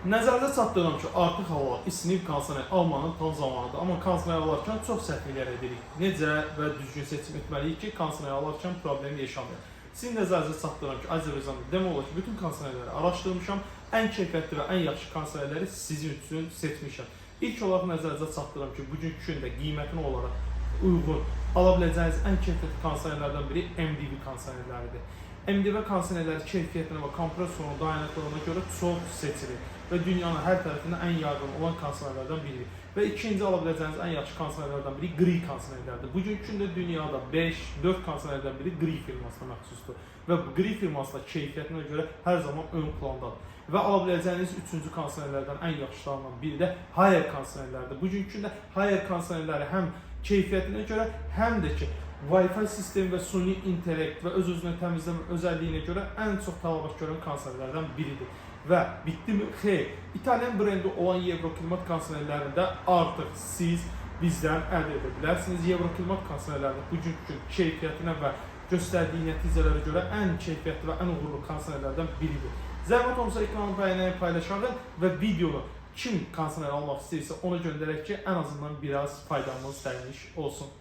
Nəzərinizə çatdırıram ki, artıq havalar isinib, kondisioner almanın tam zamanıdır. Amma kondisioner alarkən çox səhvlər edirik. Necə və düzgün seçim etməliyik ki, kondisioner alarkən problem yaşamayaq. Sizin nəzərinizə çatdırıram ki, Azərbaycanda demək olar ki, bütün kondisionerləri araşdırmışam. Ən keyfiyyətli və ən yaxşı kondisionerləri sizin üçün seçmişəm. İlk olaraq nəzərinizə çatdırıram ki, bugünkü gündə qiymətinə olaraq uyğun ala biləcəyiniz ən keyfiyyətli kondisionerlərdən biri MDB kondisionerləridir. MDB kondisionerləri keyfiyyətinə və kompresorun dayanıqlığına görə çox seçilir və dünyanın hər tərəfində ən yaygın olan kondisionerlərdən biridir. Və ikinci ala biləcəyiniz ən yaxşı kondisionerlərdən biri Gree kondisionerlərdir. Bugünkü gündə dünyada 5, 4 kondisionerdən biri Gree firmasına məxsusdur və bu Gree firması da keyfiyyətinə görə hər zaman ön plandadır. Və ala biləcəyiniz üçüncü kondisionerlərdən ən yaxşılarından biri də Haier kondisionerlərdir. Bugünkü gündə Haier kondisionerləri həm keyfiyyətinə görə, həm də ki Wi-Fi sistemi və süni intellekt və öz-özünə təmizləmə özəlliyinə görə ən çox tələbat görən kondisionerlərdən biridir. Və bitdimi? Xeyr. İtalyan brendi olan Evroklimat kondisionerlərində artıq siz bizdən əldə edə bilərsiniz. Evroklimat kondisionerlərində bugünkü gün keyfiyyətinə və göstərdiyi nəticələrə görə ən keyfiyyətli və ən uğurlu kondisionerlərdən biridir. Zəhmət olmasa ekranı bəyənək, paylaşaq və videonu kim kondisioner almaq istəyirsə ona göndərək ki, ən azından biraz faydamız dəymiş olsun.